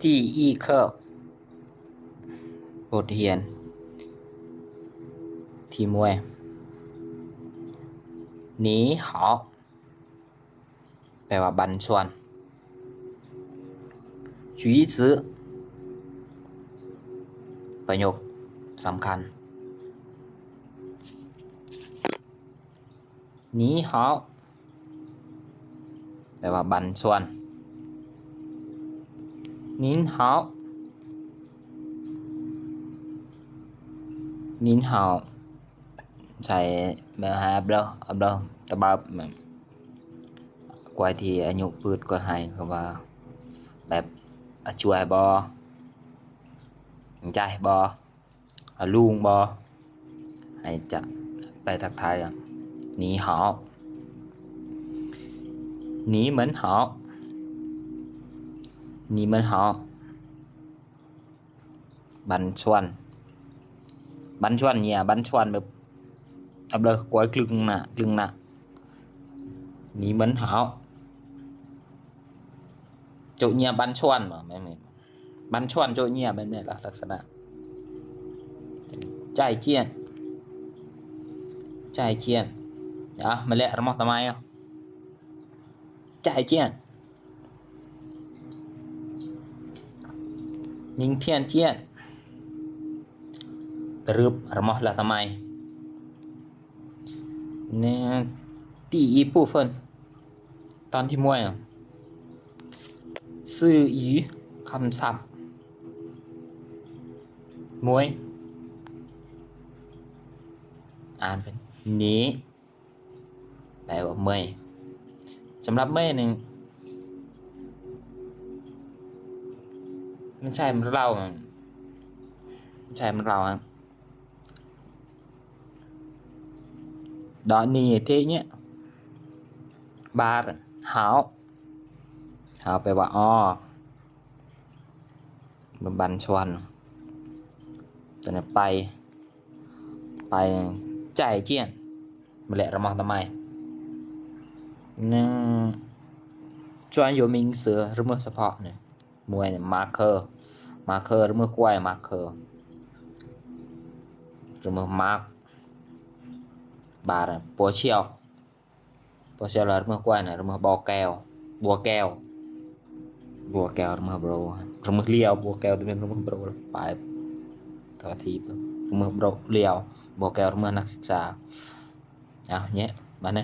第一课 ບົດຮຽນທີໜຶ່ງ 你好 ແປວ່າບັນຊວນ. 句子 ປະໂຫຍກສຳຄັນ 你好 ແປວ່າບັນຊວນ. 您好 您好 ໃຊ້ແບບໃຫ້ອັບເດີ ອັບເດີ ຕະບາບ ກວາຍທີ່ອາຍຸພືດກວາຍໃຫ້ ຄືວ່າແບບ ອາ ຊ່ວຍບໍ່ ໃຈບໍ່ ອາ ລຸງບໍ່ ໃຫ້ຈະໄປທັກທາຍ 你好 你们好 你们好 ບັນຊວນ ບັນຊວນເນຍ ບັນຊວນແບບ ອັບເລີ ກວາຍລຶ້ງໜ້າ ລຶ້ງໜ້າ 你们好 ໂຈະເນຍ ບັນຊວນ ແມ່ນ ບັນຊວນ ໂຈະເນຍ ແມ່ນ ແມ່ນລະ ລັກສະນະ 再见 再见 ອາ ມາແລະ ລະມໍຕະໄມ 再见 明天见 ຕະລຶບ ລະມໍ ລະຕະໄມ ໃນ 第一部分 ຕອນທີໜຶ່ງ ຊື່ອີ ຄຳສັບ ມວຍ ອ່ານເປັນ 你 ແປວ່າເມື່ອຍ. ສຳລັບເມື່ອຍນີ້ ມັນໃຊ້ມັນເລົ່າ ມັນໃຊ້ມັນເລົ່າ ດອນນີ້ເທເນຍ ບາດ ຫາວ ຫາວ ແປວ່າ ອໍ ບັນຊວນ ຕອນນີ້ ໄປ ໄປ 再见 ມາແລະ ລະມໍຕະໄມ ໜຶ່ງ 专有名词 ລະເມີສະເພາະ ນີ້ ມວຍ ມາເຄີ ມາເຄີ ລະເມີຄວາຍ ມາເຄີ ລະເມີ ມາກ ບາດ ປົວຊຽວ ປົວຊຽວ ລະເມີຄວາຍ ລະເມີບໍ່ແກ້ວ ບົວແກ້ວ ບົວແກ້ວ ລະເມີໂບຣ ລະເມີລຽວ ບົວແກ້ວ ແຕ່ແມ່ນລະເມີໂບຣ ປາຍ ຕໍ່ທີ ລະເມີໂບຣ ລຽວ ບົວແກ້ວ ລະເມີນັກສຶກສາ ເອົາ ແຍະ ມາແນ່